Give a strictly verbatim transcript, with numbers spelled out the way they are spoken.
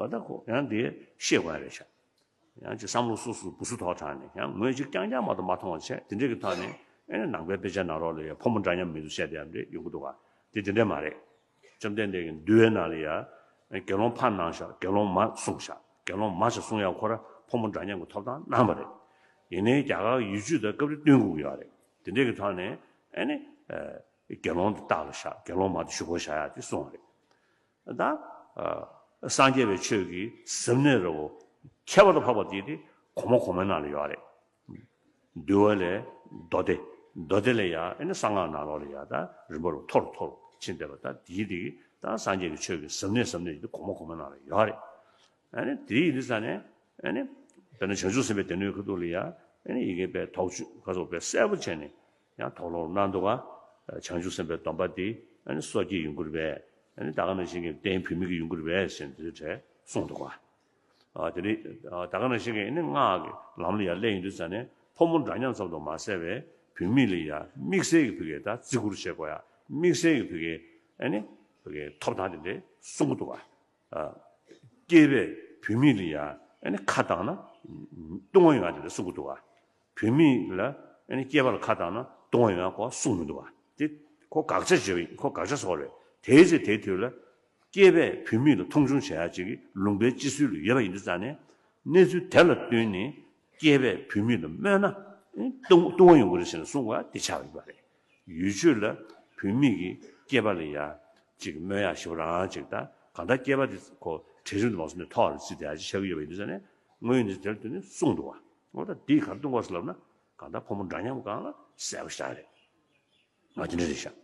བ་ད་ཁོ་ཡང་དེ་ཤེས་དགོས་རེད་ཤག་ཡང་ཅིག་བསམ་བློ་སོ་སོ་བུ་སུ་ཐོག་དྲངས་ནས་ཡང་ངོས་ཅིག་རྐྱང་རྐྱང་མ་གཏོགས་མ་མཐོང་བ་བྱས། དེ་འདྲས་ཀྱི་ཐོག་ནས་ཨེ་ནི་ནང་པའི་དཔེ་ཆ་ནང་ལོགས་ལ་ཡང་ཕོ་མོ་འདྲ་མཉམ་མི་འདུག་བཤད་དེ་ཡང་འདྲས་ཡོང་གི་འདུག་བ། དེ་དེ་འདྲས་མ་རེད། བཅོམ་ལྡན་འདས་ཀྱིས་འདུལ་བའི་ནང་ལ་ཡང་དགེ་སློང་ཕར་གནང་ཤག་དགེ་སློང་མར་གསུངས་ཤག་དགེ་སློང་མ་ཞེས་གསུང་ཡག་ཁོ་ར་ཕོ་མོ་འདྲ་མཉམ་གྱི་ཐོབ་ཐང་གནང་བ་རེད། ཡིན་ནའི་རྒྱ་གར་ཡུལ་ཆོས་དང་སྐབས་རེ་བསྟུན་དགོས་ཀྱི་ཡོད་རེད། དེ་འདྲས་ཀྱི་ཐོག་ནས་ཨེ་ནི་དགེ་སློང་དེ་སྟག་ལ་བཞག་དགེ་སློང་མ་དེ་གཞུག་གུ་བཞག་ཡག་དེ་གསུངས་པ་རེད། ད་ཨ་སངས་རྒྱས་པའི་ཆོས་ཀྱི་ཟབ་གནད་རེ་བོ་ཁྱད་པར་དུ་འཕགས་པ་དེ་དེ་གོང་མ་གོང་མའི་ནང་ལ་ཡོད་རེད། འདུལ་བ་ལས་མདོ་སྡེ། མདོ་སྡེ་ལས་ཡང་ཨེ་ནི་གསང་སྔགས་ནང་ལོགས་ལ་ཡང་ད་རིམ་པ་རུ་མཐོ་རུ་མཐོ་རུ་ཕྱིན་བསྡད་པ། ད་དེའི་དེ་ད་སངས་རྒྱས་ཀྱི་ཆོས་ཀྱི་ཟབ་གནད་ཟབ་གནད་དེ་གོང་མ་གོང་མའི་ནང་ལ་ཡོད་རེད། ཨེ་ནི་དེ་ཡིན་དུས་ཙང་ནས་ཨེ་ནི་དཔེར་ན་བྱང་ཆུབ་སེམས་དཔའི་སྡེ་སྣོད་ཁ་ཐུག་ལ་ཡང་ཨེ་ནི་ཡི་གེ་དཔེ་དོགས་གཅོད་ག་ཚོད་དཔེ་གསལ་པོ་བྱས་ནས་ཡང་དོགས་སློང་གནང་འདུག་ག་བྱང་ཆུབ་སེམས་དཔའི་སྡོམ་པ་འདི་ཨ་ནི་སོ་སྐྱེའི་ཡོན་གུར་བས། ཨ་ནི་ད་ག་ནང་བཞིན་གྱི་རྟེན་བུད་མེད་ཀྱི་ཡོན་གུར་བས་ཟེར་འདི་གྲས་གསུངས་འདུག་ག་ཨ་དེ་ནི་ཨ་ད་ག་ནང་བཞིན་གྱི་ཨ་ནི་སྔགས་ཀྱི་ལམ་ལ་ཡང་སླེབས་ཡོང་དུས་ཙང་ནས་ཕོ་མོ་འདྲ་མཉམ་ཙམ་དུ་མ་ཟད་པའི་བུད་མེད་ལ་ཡང་དམིགས་བསལ་གྱི་བུ་གའི་ད་བརྩི་བཀུར་བྱེད་དགོས་ཡ། དམིགས་བསལ་གྱི་བུ་གའི་ཨ་ནི་བུ་གའི་ཐོབ་ཐང་དེ་འདྲས་གསུང་གི་འདུག་ག་ཨ་སྐྱེས་པས་བུད་མེད་ལ་ཡང་ཨ་ནི་ཁ་བཏང་ན་ལྟུང་བ་ཡོང་ཡ་དེ་འདྲ་གསུང་གི་འདུག་ག་བུད་མེད་ལ་ཨ་ནི་སྐྱེས་པ་ལ་ཁ་བཏང་ན་ལྟུང་བ་ཡོང་ཡ་ཁོ་གསུངས་མི་འདུག་ག་དེ་ཁོ་དགག་བྱ་བྱས་པ་ཡིན། ཁོ་དགག་བྱ་བཟོ་བ་རེད། དེའི་ཚེ་དེའི་དུས་ལ་སྐྱེས་པས་བུད་མེད་ལ་མཐོང་ཆུང་བྱེད་ཡ་ཅིག་གི་ལུང་པའི་སྤྱི་སྲོལ་ལ་ཡོད་པ་ཡིན་དུས་ཙང་ནས་གནས་ཚུལ་དེ་ལ་བསྟུན་ནས་སྐྱེས་པས་བུད་མེད་ལ་སྨོད་ན་ཨ་ནི་ལྟུང་ལྟུང་བ་ཡོང་གི་རེད་ཟེར་ནས་གསུང་དགོས་ཡ་དེ་ཆགས་ཡོད་པ་རེད། ཡུལ་ཆོས་ལ་བུད་མེད་ཀྱི་སྐྱེས་པ་ལ་ཡ་ཅིག་སྨོད་ཡག་ཞེ་པོ་རང་ཅིག་ད་གང་ལྟར་སྐྱེས་པ་དེ་ཁོ་གྲལ་རིམ་དུ་མ་སོང་ནས་ཐོག་ལ་རྩིས་དེ་ཡ་ཅིག་ཆགས་ཀྱི་ཡོད་པ་ཡིན་དུས་ཙང་ནས་དངོས་ཡོད་གནས་ཚུལ་དེ་ལ་བསྟུན་ནས་གསུངས་འདུག་ག་འོ་ད་འདི་ག་རེ་གཏོང་དགོས་སོ་ལབ་ན་གང་ལྟར་ཕོ་མོ་འདྲ་མཉམ་སྒང་ལ་གསལ་པོ་ཞིག་རེད། ང་དེ་འདྲ་རེད་ཤག